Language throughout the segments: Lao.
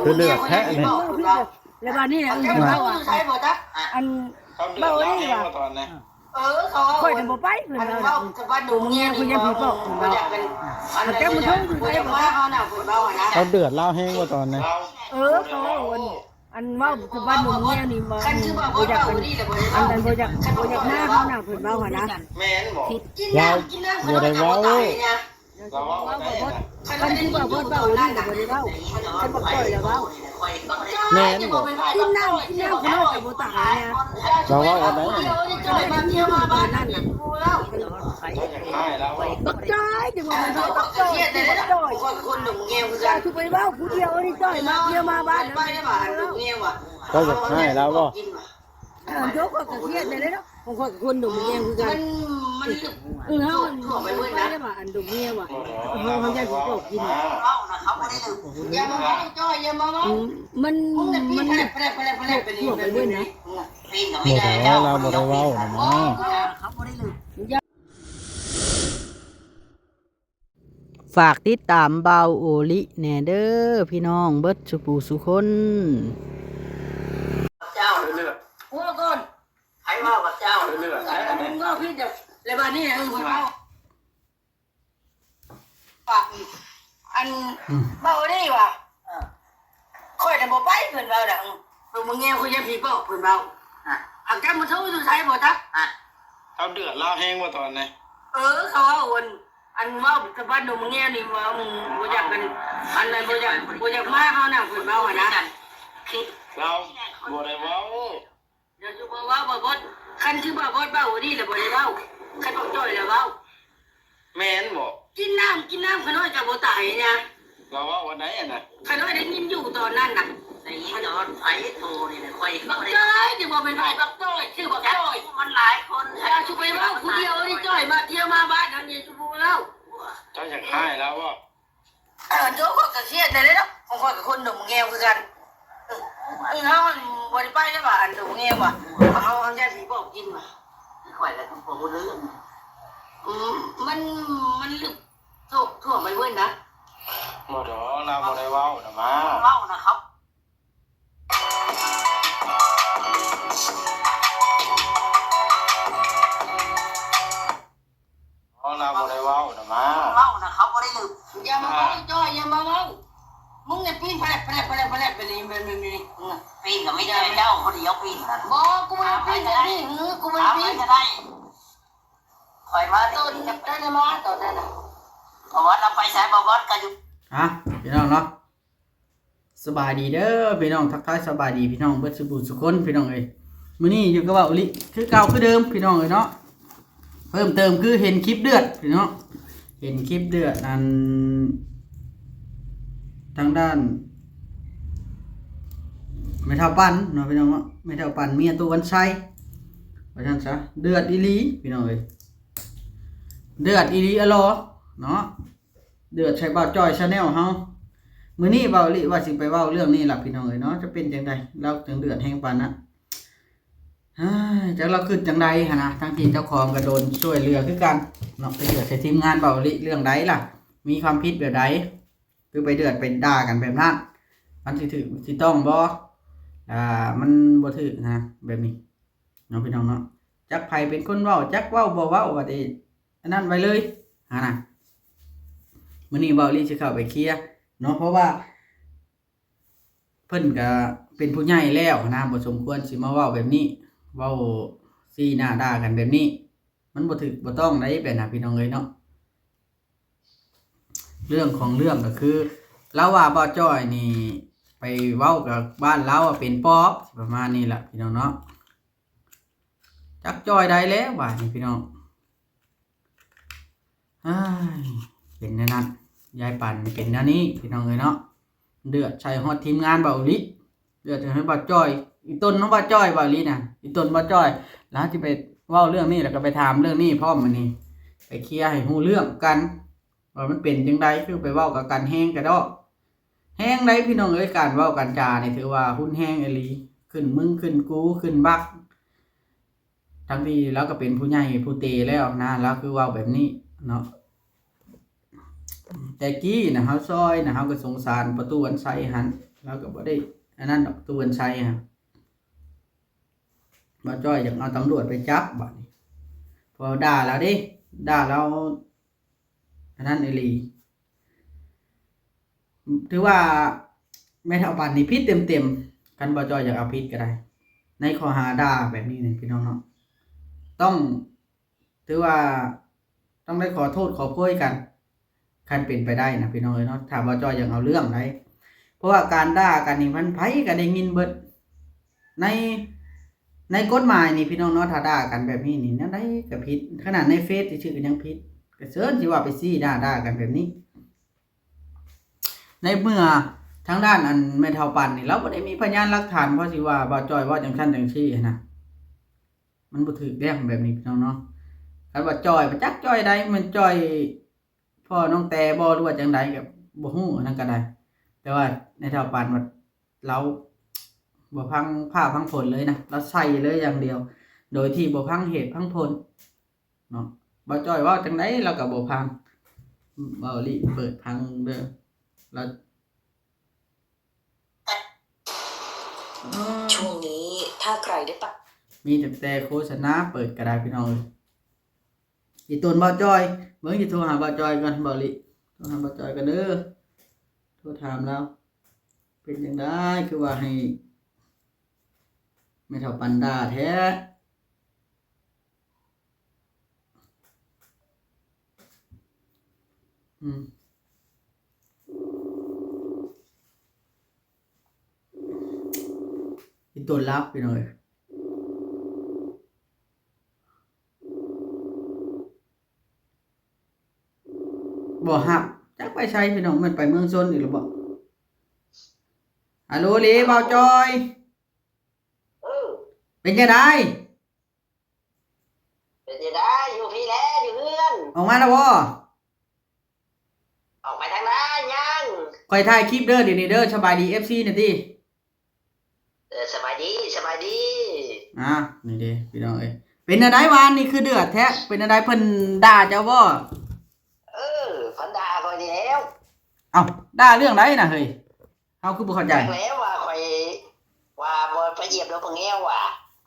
ຄືເລືອດແທ້ນີ້ ແລ້ວບາດນີ້ເພິ່ນເວົ້າວ່າ ອັນ ເວົ້ານີ້ວ່າ ເອີ ຂ້ອຍນະບໍ່ໄປ ເພິ່ນວ່າ ໂຕເມຍຜູ້ຍັງຜີປອບ ເພິ່ນວ່າ ຫາກແຕ່ມັນເທິງຢູ່ໃສບໍ່ຈັກ ລາວເດືອດລາວແຮງບໍ່ຕອນນີ້ ເອີ ເຂົາເວົ້າ ອັນ ອັນເວົ້າກັບບ້ານໜຸ່ມແນວນີ້ວ່າ ບໍ່ຢາກ ອັນ ອັນ ອັນ ບໍ່ຢາກ ບໍ່ຢາກມາເຮົານະ ເພິ່ນເວົ້າຫັ້ນນະ ແມ່ນບໍ່ ລາວບໍ່ໄດ້ເວົ້າ ລາວເວົ້າວ່າໄດ໋ນະ ຄັນຄືວ່າບໍ່ເວົ້ານີ້ກໍບໍ່ໄດ້ເວົ້າ ຄັນບັກຈ້ອຍລະເວົ້າ ແມ່ນບໍ່ ກິນນ້ຳ ກິນນ້ຳຂະນ້ອຍກໍບໍ່ຕາຍນະ ລາວເວົ້າວ່າໄດ໋ນະ ເຈົ້າໄດ້ຍິນຢູ່ຕອນນັ້ນນະ ເຈົ້າຢາກຮ້າຍລາວບໍ່ ບັກຈ້ອຍ ຈັ່ງວ່າມັນບັກຈ້ອຍ ບັກຈ້ອຍ ຂ້ອຍຄົນໜຸ່ມແງວຄືກັນ ເຈົ້າຊິໄປເວົ້າຜູ້ດຽວນີ້ຈ້ອຍ ມາດຽວມາບ້ານ ໄປໄດ້ບໍ່ ໜຸ່ມແງວວ່າ ເຈົ້າຢາກຮ້າຍລາວບໍ່ ເອີ ໂຕຂ້ອຍກໍຄຽດແດ່ເນາະ ຂອງຂ້ອຍກໍຄົນດົມແຍງຄືກັນ ມັນ ມັນ ເອີ ເຮົາ ໄປເບິ່ງນະ ໄດ້ວ່າອັນດົມແຍງວ່າ ເຮົາ ເຮົາຢ້ານຊິເວົ້າກິນ ເວົ້ານະ ເຂົາບໍ່ໄດ້ ຢ່າມາເວົ້າຈ້ອຍ ຢ່າມາເວົ້າ ອືມ ມັນ ມັນ ໄປເບິ່ງນະ ປີນກໍບໍ່ໄດ້ ລາວບໍ່ໄດ້ເວົ້ານະ ເຂົາບໍ່ໄດ້ ຝາກຕິດຕາມບ່າວໂອລິແດ່ເດີພີ່ນ້ອງເບິດສູ່ຜູ້ສູ່ຄົນ ເຈົ້າ ເລືອດ ຫົວກ່ອນ ໃຜເວົ້າກັບເຈົ້າ ເລືອດ ເວົ້າຜິດເດີ ແລ້ວບາດນີ້ເພິ່ນເວົ້າ ອັນ ອືມ ເວົ້ານີ້ວ່າ ເອີ ຂ້ອຍນະບໍ່ໄປ ເພິ່ນເວົ້ານະ ເອີ ເບິ່ງແງວຄືຍັງຜີປອບ ເພິ່ນເວົ້າ ອະ ຫາກຈັກມັນເທິງຢູ່ໃສບໍ່ຈັກ ອະ ລາວເດືອດລາວແຮງບໍ່ຕອນນີ້ ເອີ ເຂົາເວົ້າອັນ ອັນເວົ້າສະບັດໜຸ່ມແງວນີ້ວ່າ ອືມ ບໍ່ຢາກ ອັນ ອັນນັ້ນ ບໍ່ຢາກ ບໍ່ຢາກມາເຮົານະ ເພິ່ນເວົ້າຫັ້ນນະ ລາວບໍ່ໄດ້ເວົ້າ ຢ່າສູ່ບໍ່ເວົ້າ ບໍ່ ບໍ່ ຄັນຄືບໍ່ ບໍ່ ເວົ້ານີ້ລະບໍ່ໄດ້ເວົ້າ ຄັນບໍ່ຈ່ອຍລະເວົ້າ ແມ່ນບໍ່ ກິນນ້ຳ ກິນນ້ຳຂະນ້ອຍກໍບໍ່ຕາຍນະ ລາວເວົ້າອັນໃດຫັ້ນນະ ຂະນ້ອຍໄດ້ຍິນຢູ່ຕອນນັ້ນນະ ໄດ້ຍິນຕອນໃຜໂທນີ້ແຫຼະ ຂ້ອຍ ບັກຈ້ອຍ ຈະບໍ່ແມ່ນໃຜ ບັກຈ້ອຍ ຊື່ບັກຈ້ອຍ ມັນຫຼາຍຄົນ ຢ່າສູ່ໄປເວົ້າຜູ້ດຽວນີ້ ຈ້ອຍມາທ່ຽວມາບ້ານນຳ ຢ່າສູ່ໄປເວົ້າ ເຈົ້າຢາກຮ້າຍລາວບໍ່? ເອີ ໂຕຂ້ອຍກໍຄຽດແດ່ເນາະ ຂອງຂ້ອຍກໍຄົນດົມແງວຄືກັນ ເອີ ເຮົາບໍ່ໄດ້ໄປໄດ້ວ່າອັນດົມແງວວ່າ ເຮົາ ເຮົາຢ້ານຜີປອບກິນວ່າ ຂ້ອຍລະກໍບໍ່ຮູ້ເລື່ອງ ອືມ ມັນ ມັນລຶກ ໂທ ໂທໄປເບິ່ງນະ ບໍ່ດອກ ລາວບໍ່ໄດ້ເວົ້ານະ ມາ ເວົ້ານະ ເຂົາ ອໍ ລາວບໍ່ໄດ້ເວົ້ານະ ມາ ເວົ້ານະ ເຂົາບໍ່ໄດ້ລືມ ຢ່າມາເວົ້າ ຈ້ອຍ ຢ່າມາເວົ້າ ມຶງນີ້ປີນແພລບ ແພລບ ແພລບ ແພລບ ໄປນີ້ ແມ່ນ ແມ່ນ ແມ່ນ ປີນກໍມີແຕ່ເຈົ້າຜູ້ດຽວປີນນັ້ນ ບໍ່ ກູບໍ່ໄດ້ປີນແບບນີ້ ເອີ ກູບໍ່ໄດ້ປີນ ຂ້ອຍມາ ຕອນນັ້ນນະ ມາຕອນນັ້ນນະ ເພາະວ່າລາວໄປໃສ ບໍ່ບອດກໍຢູ່ ອ່ະ ພີ່ນ້ອງເນາະ ສະບາຍດີເດີພີ່ນ້ອງ ທັກທາຍສະບາຍດີພີ່ນ້ອງເບິດສູ່ຜູ້ສູ່ຄົນພີ່ນ້ອງເອີຍ ມື້ນີ້ຢູ່ກັບບ່າວອຸລິຄືເກົ່າຄືເດີມພີ່ນ້ອງເອີຍເນາະ ເພີ່ມເຕີມຄືເຫັນຄລິບເດືອດພີ່ນ້ອງ ເຫັນຄລິບເດືອດອັນ ທາງດ້ານແມ່ເຖົ້າປັນເນາະພີ່ນ້ອງເນາະ ແມ່ເຖົ້າປັນເມຍຕູ້ວັນໄຊ ວ່າຊັ້ນຊະ ເດືອດອີ່ຫຼີພີ່ນ້ອງເອີຍ ເດືອດອີ່ຫຼີອະຫຼໍເນາະ. ເດືອດໃສ່ບ່າວຈ້ອຍ Channel ເຮົາ ມື້ນີ້ບ່າວອຸລິວ່າຊິໄປເວົ້າເລື່ອງນີ້ລະພີ່ນ້ອງເອີຍເນາະ ຈະເປັນຈັ່ງໃດ ລາວຈຶ່ງເດືອດແຮງປານນັ້ນ ເຮີ້ຍ ຈັກລາວຄິດຈັ່ງໃດຫັ້ນນະ ທັງທີ່ເຈົ້າຂອງກໍໂດນຊ່ວຍເຫຼືອຄືກັນເນາະ ໄປເດືອດໃສ່ທີມງານບ່າວອຸລິເລື່ອງໃດລະ ມີຄວາມຜິດແບບໃດ ຄືໄປເດືອດໄປດ່າກັນແບບນັ້ນ ມັນຊິຖືກຊິຕ້ອງບໍ່ ອ່າ ມັນບໍ່ຖືກນະ ແບບນີ້ເນາະພີ່ນ້ອງເນາະ ຈັກໃຜເປັນຄົນເວົ້າ ຈັກເວົ້າບໍ່ເວົ້າ ວ່າແຕ່ ອັນນັ້ນໄວ້ເລີຍຫັ້ນນະ ມື້ນີ້ບ່າວອຸລິຊິເຂົ້າໄປເຄຍເນາະ ເພາະວ່າເພິ່ນກະເປັນຜູ້ໃຫຍ່ແລ້ວຫັ້ນນະ ບໍ່ສົມຄວນຊິມາເວົ້າແບບນີ້ ເວົ້າຊີ້ໜ້າດ່າກັນແບບນີ້ ມັນບໍ່ຖືກບໍ່ຕ້ອງໃດ໋ ແບບນັ້ນພີ່ນ້ອງເອີຍເນາະ ເລື່ອງຂອງເລື່ອງກໍຄື ລາວວ່າບ່າວຈ້ອຍນີ້ໄປເວົ້າກັບບ້ານລາວວ່າເປັນປອບ ປະມານນີ້ລະພີ່ນ້ອງເນາະ. ຈັກຈ່ອຍໃດແລ້ວບາດນີ້ພີ່ນ້ອງ ເອີຍ ເປັນແນວນັ້ນ ຍາຍປັນເປັນແນວນີ້ພີ່ນ້ອງເອີຍເນາະ ເດືອດໃສ່ຮອດທີມງານບ່າວອຸລິ ເດືອດໃສ່ຮອດບ່າວຈ້ອຍ ອີ່ຕົນຂອງບ່າວຈ້ອຍ ບ່າວອຸລິນະ ອີ່ຕົນບ່າວຈ້ອຍ ລະຊິໄປເວົ້າເລື່ອງນີ້ ລະກໍໄປຖາມເລື່ອງນີ້ພ້ອມ ມື້ນີ້ໄປເຄຍໃຫ້ຮູ້ເລື່ອງກັນ ວ່າມັນເປັນຈັ່ງໃດ ຄືໄປເວົ້າກັບກັນແຮງກະດອກ ແຮງໃດ໋ພີ່ນ້ອງເອີຍ ການເວົ້າການຈານີ້ຖືວ່າຮຸນແຮງອີ່ຫຼີ ຂຶ້ນມຶງຂຶ້ນກູຂຶ້ນບັກ ທັງທີ່ລາວກໍເປັນຜູ້ໃຫຍ່ຜູ້ເຕແລ້ວນະ ລາວຄືເວົ້າແບບນີ້ເນາະ ແຕ່ກີ້ນະ ເຮົາຊອຍນະ ເຮົາກໍສົງສານປະຕູອັນໄຊຫັ້ນ ລາວກໍບໍ່ໄດ້ອັນນັ້ນດອກ ຕູເວີນໄຊຫັ້ນ. ບ່າວຈ້ອຍຢາກເອົາຕຳຫຼວດໄປຈັບບາດນີ້ ເພາະວ່າດ່າລາວເດ້ ດ່າລາວອັນນັ້ນອີ່ຫຼີ. ຖືວ່າແມ່ເຖົ້າປັນນີ້ຜິດເຕັມໆ ຄັນບ່າວຈ້ອຍຢາກເອົາຜິດກໍໄດ້ ໃນຂໍ້ຫາດ່າແບບນີ້ນີ້ພີ່ນ້ອງເນາະ ຕ້ອງ ຖືວ່າຕ້ອງໄດ້ຂໍໂທດຂໍໂພຍກັນ ຄັນເປັນໄປໄດ້ນະພີ່ນ້ອງເອີຍເນາະ ຖ້າບ່າວຈ້ອຍຢາກເອົາເລື່ອງໃດ໋ ເພາະວ່າການດ່າກັນນີ້ມັນໃຜກໍໄດ້ຍິນເບິດ ໃນ ໃນກົດໝາຍນີ້ພີ່ນ້ອງເນາະ ຖ້າດ່າກັນແບບນີ້ນີ້ແນວໃດກໍຜິດ ຂະໜາດໃນເຟສຊື່ໆກໍຍັງຜິດ ກໍເຊີນຊິວ່າໄປຊີ້ດ່າ ດ່າກັນແບບນີ້. ໃນເມື່ອທາງດ້ານອັນແມ່ເຖົ້າປັນນີ້ ລາວບໍ່ໄດ້ມີພະຍານຫຼັກຖານພໍຊິວ່າບ່າວຈ້ອຍເວົ້າຈັ່ງຊັ້ນຈັ່ງຊີ້ຫັ້ນນະ ມັນບໍ່ຖືກແລ້ວແບບນີ້ພີ່ນ້ອງເນາະ. ຄັນວ່າຈ່ອຍ ບໍ່ຈັກຈ່ອຍໃດ ແມ່ນຈ່ອຍພໍ່ນ້ອງແຕບໍ່ ຫຼືວ່າຈັ່ງໃດກໍບໍ່ຮູ້ ອັນນັ້ນກໍໄດ້ ແຕ່ວ່າໃນເຖົ້າປານວ່າລາວບໍ່ຟັງຟ້າຟັງຝົນເລີຍນະ ລາວໃສ່ເລີຍຢ່າງດຽວ ໂດຍທີ່ບໍ່ຟັງເຫດຟັງຜົນເນາະ. ບ່າວຈ້ອຍເວົ້າຈັ່ງໃດລາວກໍບໍ່ຟັງ ເວົ້າລິເປີດຟັງເດີ ລາວ ເອີ ຊ່ວງนี้ถ้าใครได้ปะ ມີແຕ່ ແຕ່ໂຄສະນາເປີດກໍໄດ້ພີ່ນ້ອງເອີຍ. ອີຕົນບ່າວຈ້ອຍ ເບິ່ງຊິໂທຫາບ່າວຈ້ອຍກ່ອນ ເບົາລິ ໂທຫາບ່າວຈ້ອຍກ່ອນເດີ ໂທຖາມລາວ ເປັນຈັ່ງໃດຄືວ່າໃຫ້ແມ່ເຖົ້າປັນດ່າແທ້? ອືມ ອີຕົນລາວ ພີ່ນ້ອງເອີຍ ບໍ່ຮັບ ຈັກໄປໃສພີ່ນ້ອງ ແມ່ນໄປເມືອງຊົນອີກແລ້ວບໍ? ອາໂລເລ ບ່າວຈ່ອຍ ເອີ ເປັນຈັ່ງໃດ? ເປັນຈັ່ງໃດ? ຢູ່ພີ້ແຫຼະ ຢູ່ເຮືອນ. ອອກມາແລ້ວບໍ? ອອກໄປທາງໃດ? ຍັງ. ຂ້ອຍຖ່າຍຄລິບເດີ ດຽວນີ້ເດີ. ສະບາຍດີເອັຟຊີແດ່ຕິ. ເອີ ສະບາຍດີ ສະບາຍດີ. ອ່າ ນີ້ເດ້ພີ່ນ້ອງເອີຍ ເປັນແນວໃດວານນີ້ຄືເດືອດແທ້? ເປັນແນວໃດ ເພິ່ນດ່າເຈົ້າບໍ? ເອີ ເພິ່ນດ່າຂ້ອຍນີ້ແຫຼ້ວ. ເອົ້າ ດ່າເລື່ອງໃດນະເຮີ້ຍ? ເຮົາຄືບໍ່ເຂົ້າໃຈ. ຈັກແລ້ວວ່າຂ້ອຍວ່າບໍ່ໄປຢຽບດອກປະແງວວ່າ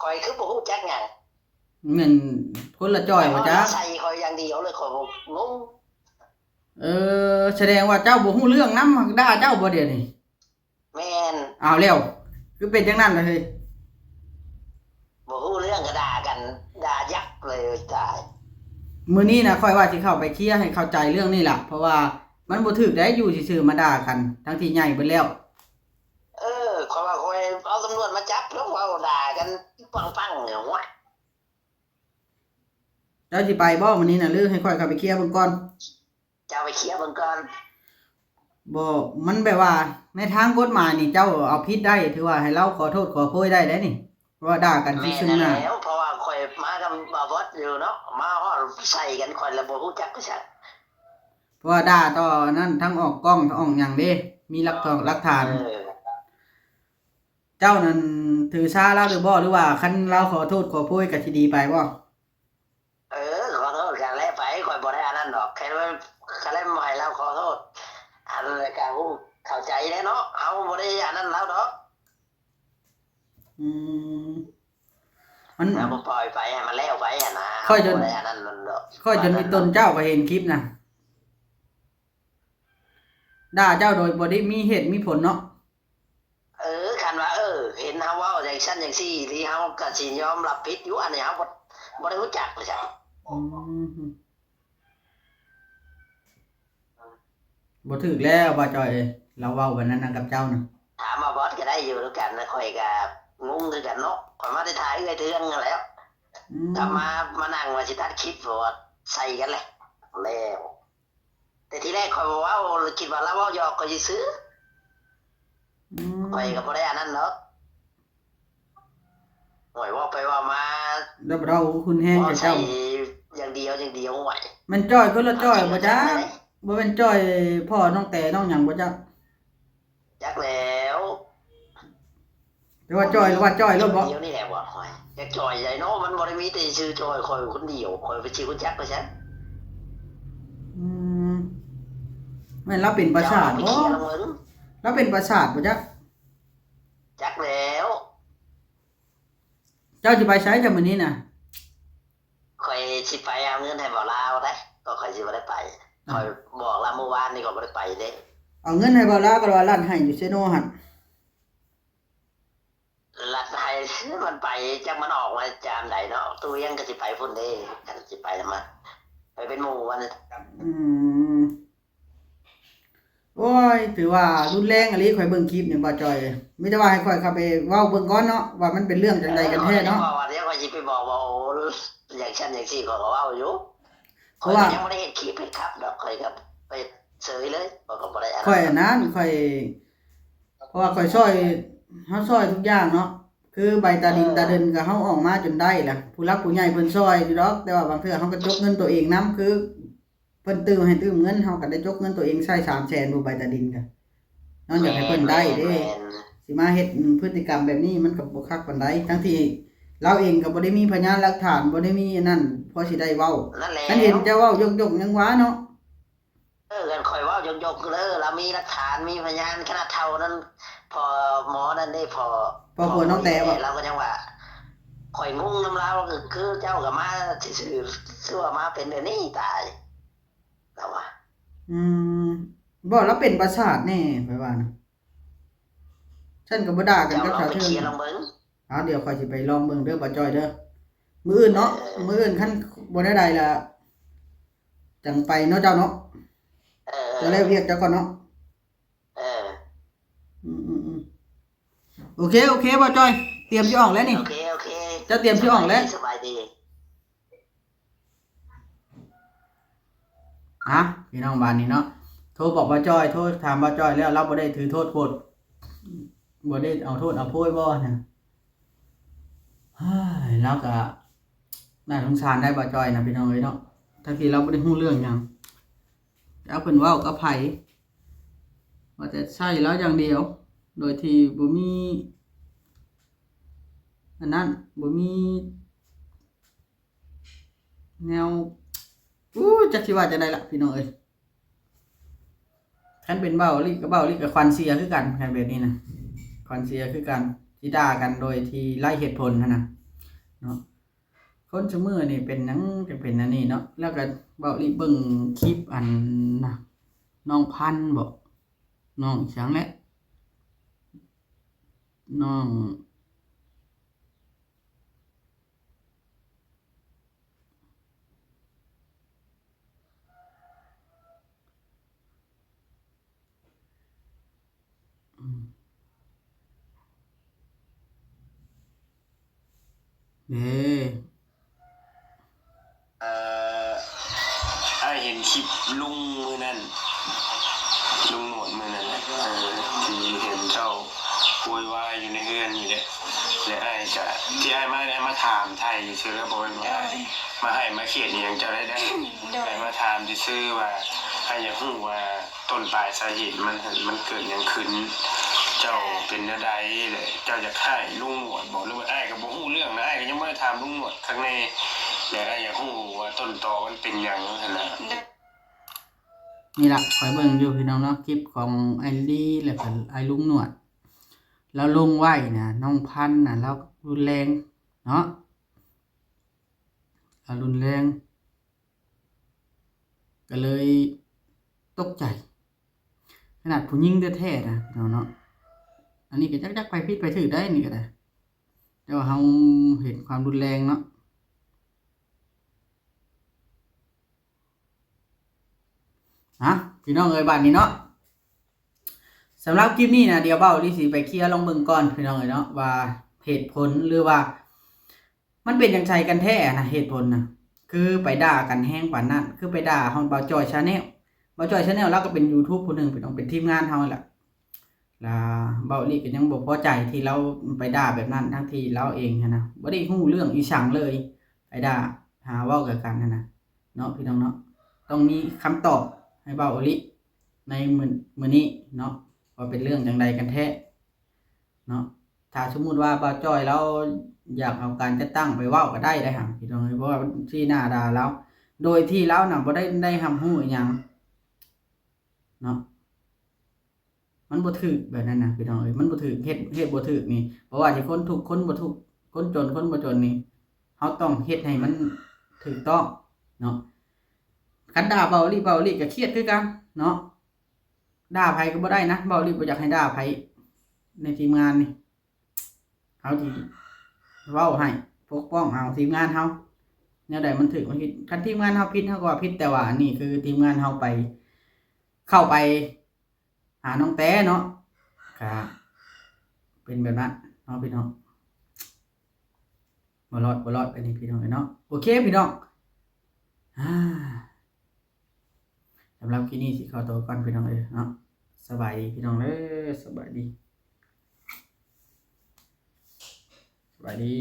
ຂ້ອຍຄືບໍ່ຮູ້ຈັກຫຍັງ. ແມ່ນຄົນລະຈ່ອຍບໍ່ຈັກ. ໃສ່ຂ້ອຍຢ່າງດຽວເລີຍ ຂ້ອຍກໍງົງ. ເອີ ສະແດງວ່າເຈົ້າບໍ່ຮູ້ເລື່ອງນຳ ມັນດ່າເຈົ້າບໍ່ດຽວນີ້? ແມ່ນ. ເອົາແລ້ວ ຄືເປັນຈັ່ງນັ້ນລະເຮີ້ຍ? ບໍ່ຮູ້ເລື່ອງກໍດ່າກັນ ດ່າຍັບເລີຍ ຕາຍ. ມື້ນີ້ນະ ຂ້ອຍວ່າຊິເຂົ້າໄປເຄຍໃຫ້ເຂົ້າໃຈເລື່ອງນີ້ລະ ເພາະວ່າມັນບໍ່ຖືກໃດ ຢູ່ຊື່ໆມາດ່າກັນ ທັງທີ່ໃຫຍ່ເບິດແລ້ວ. ເອີ ຂ້ອຍວ່າຂ້ອຍເອົາຕຳຫຼວດມາຈັບ ແລ້ວເວົ້າດ່າກັນປັງໆ ໂອ້ຍ. ເຈົ້າຊິໄປບໍ່ມື້ນີ້ນະ ຫຼືໃຫ້ຂ້ອຍເຂົ້າໄປເຄຍເບິ່ງກ່ອນ? ເຈົ້າໄປເຄຍເບິ່ງກ່ອນ. ບໍ່ ມັນແບບວ່າໃນທາງກົດໝາຍນີ້ ເຈົ້າເອົາຜິດໄດ້ ຖືວ່າໃຫ້ລາວຂໍໂທດຂໍໂພຍໄດ້ເດ້ນີ້ ເພາະວ່າດ່າກັນຊື່ໆໜ້າ. ແມ່ນແລ້ວ ເພາະວ່າຂ້ອຍມາກັບບ່າວບອດຢູ່ເນາະ ມາຮອດໃສ່ກັນ ຂ້ອຍລະບໍ່ຮູ້ຈັກຄືກັນ. ເພາະວ່າດ່າຕໍ່ນັ້ນ ທັງອອກກ້ອງ ທັງອອກຫຍັງເດ້ ມີຫຼັກຖອນ ຫຼັກຖານ. ເອີ ເຈົ້ານັ້ນຖືຊາລາວຫຼືບໍ່ ຫຼືວ່າຄັນລາວຂໍໂທດຂໍໂພຍກໍຊິດີໄປບໍ່? ເອີ ຂໍໂທດກັນແລ້ວໄປ ຂ້ອຍບໍ່ໄດ້ອັນນັ້ນດອກ ແຄ່ວ່າ ຄັນແລ້ວໃຫ້ລາວຂໍໂທດ ອັນນັ້ນກໍຮູ້ເຂົ້າໃຈແຫຼະເນາະ ເຮົາບໍ່ໄດ້ອັນນັ້ນລາວດອກ. ອືມ ມັນ ເຮົາກໍປ່ອຍໄປໃຫ້ມັນແລ້ວໄປຫັ້ນນະ ຂ້ອຍຈົນ ເຮົາບໍ່ໄດ້ອັນນັ້ນດອກ ຂ້ອຍຈົນມີຕົນເຈົ້າກໍເຫັນຄລິບນະ ດ່າເຈົ້າໂດຍບໍ່ໄດ້ມີເຫດມີຜົນເນາະ. ເອີ ຄັນວ່າ ເອີ ເຫັນເຮົາເວົ້າຈັ່ງຊັ້ນຈັ່ງຊີ້ ທີ່ເຮົາກໍຊິຍອມຮັບຜິດຢູ່ ອັນນີ້ເຮົາບໍ່ ບໍ່ໄດ້ຮູ້ຈັກເລີຍຈ້ະ. ອືມ ບໍ່ຖືກແລ້ວບ່າວຈ້ອຍເອີຍ ລາວເວົ້າແບບນັ້ນນະກັບເຈົ້ານະ. ຖາມມາບອດກໍໄດ້ຢູ່ນຳກັນນະ ຂ້ອຍກໍງົງຄືກັນເນາະ ຂ້ອຍມາແຕ່ຖ້າເອື້ອຍເທື່ອງຫັ້ນແລ້ວ. ອືມ ຖ້າມາ ມານັ່ງວ່າຊິຕັດຄລິບ ວ່າໃສ່ກັນແຫຼະ ແລ້ວ. ແຕ່ທີແລກຂ້ອຍບໍ່ເວົ້າ ຄິດວ່າລາວເວົ້າຫຍອກຂ້ອຍຊື່ໆ. ອືມ ຂ້ອຍກໍບໍ່ໄດ້ອັນນັ້ນດອກ. ໂອ້ຍ ເວົ້າໄປເວົ້າມາ ແລ້ວບໍ່ເວົ້າຮຸນແຮງກັບເຈົ້າ ເວົ້າໃສ່ຢ່າງດຽວ ຢ່າງດຽວ ໂອ້ຍ ແມ່ນຈ້ອຍຄົນລະຈ້ອຍບໍ່ຈັກ ບໍ່ແມ່ນຈ້ອຍພໍ່ນ້ອງແຕນ້ອງຫຍັງບໍ່ຈັກ. ຈັກແລ້ວ ແຕ່ວ່າຈ່ອຍ ວ່າຈ່ອຍໂລດບໍ? ດຽວນີ້ແຫຼະວ່າຂ້ອຍຢາກຈ່ອຍໃດເນາະ ມັນບໍ່ໄດ້ມີແຕ່ຊື່ຈ່ອຍຂ້ອຍຄົນດຽວ ຂ້ອຍໄປຊິຮູ້ຈັກໄປຊັ້ນ. ອືມ ແມ່ນລາວເປັນປະສາດບໍ? ລາວເປັນປະສາດບໍ່ຈັກ? ຈັກແລ້ວ. ເຈົ້າຊິໄປໃສຈ້ະມື້ນີ້ນະ? ຂ້ອຍຊິໄປເອົາເງິນໃຫ້ບ່າວລາວໄດ໋ ກໍຂ້ອຍຊິບໍ່ໄດ້ໄປ. ອ້າວ ຂ້ອຍບອກລາວມື້ວານນີ້ ຂ້ອຍບໍ່ໄດ້ໄປເດ້. ເອົາເງິນໃຫ້ບ່າວລາວ ກໍວ່າລັດໃຫ້ຢູ່ເຊໂນຫັ້ນ. ລັດໃຫ້ ມັນໄປ ຈັກມັນອອກມາຈາມໃດເນາະ. ຕູ້ວຽງກໍຊິໄປພຸ້ນເດ້ ຄັນຊິໄປນຳມັນ ໄປເປັນໝູ່ມັນ. ອືມ. ໂອ້ຍ ຖືວ່າຮຸນແຮງອີ່ຫຼີ. ຂ້ອຍເບິ່ງຄລິບນີ້ ບ່າວຈ້ອຍ ມີແຕ່ວ່າໃຫ້ຂ້ອຍເຂົ້າໄປເວົ້າເບິ່ງກ່ອນເນາະ ວ່າມັນເປັນເລື່ອງຈັ່ງໃດກັນແທ້ເນາະ. ເອີ ເວົ້າ ເວົ້າ ດຽວຂ້ອຍຊິໄປບອກວ່າ ໂອ້ ຢ່າງຊັ້ນຢ່າງຊີ້ ຂ້ອຍກໍເວົ້າຢູ່. ເພາະວ່າ ຂ້ອຍກໍຍັງບໍ່ໄດ້ເຮັດຄລິບເຮັດຄັບດອກ ຂ້ອຍກໍໄປເຊີຍເລີຍ ຂ້ອຍກໍບໍ່ໄດ້ອັນນັ້ນ. ຂ້ອຍອັນນັ້ນ ຂ້ອຍ ເພາະວ່າຂ້ອຍຊ່ອຍ ເຮົາຊ່ອຍທຸກຢ່າງເນາະ ຄືໃບຕາດິນ ເອີ ຕາເດີ່ນກໍເຮົາອອກມາຈົນໄດ້ລະ ຜູ້ຫຼັກຜູ້ໃຫຍ່ເພິ່ນຊ່ອຍຢູ່ດອກ ແຕ່ວ່າບາງເທື່ອເຮົາກໍຈົກເງິນຕົວເອງນຳ ຄື ເພິ່ນຕື່ມໃຫ້ຕື່ມເງິນ ເຮົາກໍໄດ້ຈົກເງິນຕົວເອງໃຊ້ສາມແສນ ຜູ້ໃບຕາດິນກໍຍ້ອນຢາກໃຫ້ເພິ່ນໄດ້ເດ້. ແມ່ນ ແມ່ນ ຊິມາເຮັດ ອືມ ພຶດຕິກຳແບບນີ້ ມັນກໍບໍ່ຄັກປານໃດ ທັງທີ່ລາວເອງກໍບໍ່ໄດ້ມີພະຍານຫຼັກຖານ ບໍ່ໄດ້ມີອັນນັ້ນ ພໍຊິໄດ້ເວົ້າ. ນັ້ນແຫຼະ ຄັນເຫັນເຈົ້າເວົ້າຢົກໆ ຍັງວ່າເນາະ. ເອີ ຄັນຂ້ອຍເວົ້າຢົກໆ ເດີ ລາວມີຫຼັກຖານ ມີພະຍານ ຂະໜາດເຖົ້ານັ້ນ ພໍ່ໝໍນັ້ນເດ້ ພໍ່ ພໍ່ຜົວນ້ອງແຕບໍ່? ລາວກໍຍັງວ່າ ຂ້ອຍງົງນຳລາວ ຄືເຈົ້າກໍມາຊື່ໆ ຄືວ່າມາເປັນແບບນີ້ຕາຍ ລາວວ່າ. ອືມ ບໍ່ ລາວເປັນປະສາດແນ່ ຂ້ອຍວ່ານະ. ຊັ້ນກໍບໍ່ດ່າກັນກັບສາວເທີນ. ເຈົ້າລອງໄປເຄຍລອງເບິ່ງ. ອ່າ ດຽວຂ້ອຍຊິໄປລອງເບິ່ງເດີ ບ່າວຈ້ອຍເດີ. ມື້ອື່ນເນາະ ເອີ ມື້ອື່ນຄັນບໍ່ແນວໃດລະ ຈັ່ງໄປເນາະເຈົ້າເນາະ. ເອີ ເຈົ້າແລ້ວວຽກເຈົ້າກ່ອນເນາະ. ເອີ ອືມໆໆ ໂອເຄ ໂອເຄ ບ່າວຈ້ອຍ ຕຽມຊິອອກແລ້ວນີ້. ໂອເຄ ໂອເຄ ເຈົ້າຕຽມຊິອອກແລ້ວ. ສະບາຍດີ ສະບາຍດີ. ຮະ ພີ່ນ້ອງ ບາດນີ້ເນາະ ໂທບອກບ່າວຈ້ອຍ ໂທຖາມບ່າວຈ້ອຍແລ້ວ ລາວບໍ່ໄດ້ຖືໂທດໂພດ ບໍ່ໄດ້ເອົາໂທດເອົາໂພຍບໍ່ນະ. ເຮີ້ຍ ລາວກະໜ້າສົງສານໄດ໋ ບ່າວຈ້ອຍນະ ພີ່ນ້ອງເອີຍເນາະ ທັງທີ່ລາວບໍ່ໄດ້ຮູ້ເລື່ອງຫຍັງ ແຕ່ເພິ່ນເວົ້າກັບໃຜ ວ່າແຕ່ໃສ່ລາວຢ່າງດຽວ ໂດຍທີ່ບໍ່ມີອັນນັ້ນ ບໍ່ມີ ແນວ ໂອ້ຍ ຈັກຊິວ່າຈັ່ງໃດລະ ພີ່ນ້ອງເອີຍ. ຄັນເປັນເບົາລິກະ ເບົາລິກະຂວັນເສຍຄືກັນ ຄັນແບບນີ້ນະ ຂວັນເສຍຄືກັນ ຊິດ່າກັນໂດຍທີ່ໄຮ້ເຫດຜົນຫັ້ນນະເນາະ. ຄົນຊຸມື້ນີ້ເປັນຫຍັງຈັ່ງເປັນອັນນີ້ເນາະ. ແລ້ວກະເບົາລິເບິ່ງຄລິບອັນນະ ນ້ອງພັນບໍ ນ້ອງອີ່ຫຍັງແຫຼະ ນ້ອງ ເດ້ ເອີ ອ້າຍເຫັນຄລິບລຸງມື້ນັ້ນ ລຸງໜວດມື້ນັ້ນແຫຼະ ເອີ ທີ່ເຫັນເຈົ້າໂວຍວາຍຢູ່ໃນເຮືອນນີ້ແຫຼະ ແລະ ອ້າຍກະ ທີ່ອ້າຍມາ ອ້າຍມາຖາມໄຖ່ຊື່ໆ ບໍ່ແມ່ນວ່າ ໂດຍ ມາໄຫ້ມາຂຽດອີ່ຫຍັງເຈົ້າໄດ້ເດີ ໂດຍ ອ້າຍມາຖາມຊື່ໆ ວ່າ ອ້າຍຢາກຮູ້ວ່າ ຕົ້ນປາຍສາເຫດມັນ ມັນເກີດຫຍັງຂຶ້ນ? ເຈົ້າເປັນແນວໃດ? ແລະ ເຈົ້າຢາກຮ້າຍລຸງໜວດບໍ? ຫຼືວ່າອ້າຍກໍບໍ່ຮູ້ເລື່ອງນະ, ອ້າຍກໍຍັງບໍ່ໄດ້ຖາມລຸງໜວດຄັກແນ່. ແລະ ອ້າຍຢາກຮູ້ວ່າຕົ້ນຕໍມັນເປັນຫຍັງຫັ້ນນະ. ນີ້ລະ ຂ້ອຍເບິ່ງຢູ່ພີ່ນ້ອງເນາະ, ຄລິບຂອງອ້າຍລີ ແລ້ວກໍອ້າຍລຸງໜວດ ລາວລົງໄວ້ນະ, ນ້ອງພັນນະ ລາວຮຸນແຮງເນາະ. ອາ ຮຸນແຮງ ກໍເລີຍຕົກໃຈ ຂະໜາດຜູ້ຍິງແທ້ໆນະພີ່ນ້ອງເນາະ. ອັນນີ້ກໍຈັກ ຈັກໃຜຜິດໃຜຖືກໄດ໋ ນີ້ກໍໄດ້ ແຕ່ວ່າເຮົາເຫັນຄວາມຮຸນແຮງເນາະ. ອາ ພີ່ນ້ອງເອີຍ ບາດນີ້ເນາະ ສຳລັບຄລິບນີ້ນະ ດຽວເບົາລີຊິໄປເຄຍລອງເບິ່ງກ່ອນ ພີ່ນ້ອງເອີຍເນາະ ວ່າເຫດຜົນ ຫຼືວ່າ ມັນເປັນຈັ່ງໃດກັນແທ້ນະ ເຫດຜົນນະ ຄືໄປດ່າກັນແຮງປານນັ້ນ ຄືໄປດ່າຮອດບ່າວຈ່ອຍ Channel. ບ່າວຈ່ອຍ Channel ລາວກໍເປັນ YouTube ຜູ້ໜຶ່ງ ເປັນ ເປັນທີມງານເຮົານີ້ແຫຼະ. ລະເບົາລີກໍຍັງບໍ່ພໍໃຈທີ່ລາວໄປດ່າແບບນັ້ນ ທັງທີ່ລາວເອງຫັ້ນນະ ບໍ່ໄດ້ຮູ້ເລື່ອງອີ່ຫຍັງເລີຍ ໄປດ່າຫາເວົ້າກັບກັນຫັ້ນນະ ເນາະ ພີ່ນ້ອງເນາະ. ຕ້ອງມີຄຳຕອບໃຫ້ເບົາລີໃນມື້ ມື້ນີ້ເນາະ ວ່າເປັນເລື່ອງຈັ່ງໃດກັນແທ້ເນາະ. ຖ້າສົມມຸດວ່າບ່າວຈ່ອຍລາວຢາກເອົາການຈັດຕັ້ງໄປເວົ້າກໍໄດ້ເດ້ ພີ່ນ້ອງເອີຍ ເພາະວ່າມັນຊີ້ໜ້າດ່າລາວ ໂດຍທີ່ລາວນະບໍ່ໄດ້ ໄດ້ຮັບຮູ້ອີ່ຫຍັງເນາະ. ມັນບໍ່ຖືກແບບນັ້ນນະພີ່ນ້ອງເອີຍ ມັນບໍ່ຖືກ ເຮັດ ເຮັດບໍ່ຖືກນີ້ ບໍ່ວ່າຊິຄົນທຸກ ຄົນບໍ່ທຸກ ຄົນຈົນ ຄົນບໍ່ຈົນນີ້ ເຮົາຕ້ອງເຮັດໃຫ້ມັນຖືກຕ້ອງເນາະ. ຄັນດ່າເບົາອີ່ຫຼີ ເບົາອີ່ຫຼີກໍຄຽດຄືກັນເນາະ ດ່າໃຜກໍບໍ່ໄດ້ນະ ເບົາອີ່ຫຼີບໍ່ຢາກໃຫ້ດ່າໃຜໃນທີມງານນີ້. ເຮົາຊິເວົ້າໃຫ້ປົກປ້ອງເອົາທີມງານເຮົາ ແນວໃດມັນຖືກມັນຜິດ ຄັນທີມງານເຮົາຜິດເຮົາກໍວ່າຜິດ ແຕ່ວ່າອັນນີ້ຄືທີມງານເຮົາໄປ ເຂົ້າໄປຫານ້ອງແຕ້ເນາະ ກະເປັນແບບນັ້ນເນາະພີ່ນ້ອງ ບໍ່ລອດ ບໍ່ລອດ ອັນນີ້ພີ່ນ້ອງເອີຍເນາະ. ໂອເຄພີ່ນ້ອງ ອາ ສຳລັບຄລິບນີ້ຊິຂໍໂຕກ່ອນພີ່ນ້ອງເອີຍເນາະ ສະບາຍດີພີ່ນ້ອງເດີ ສະບາຍດີ ສະບາຍດີ.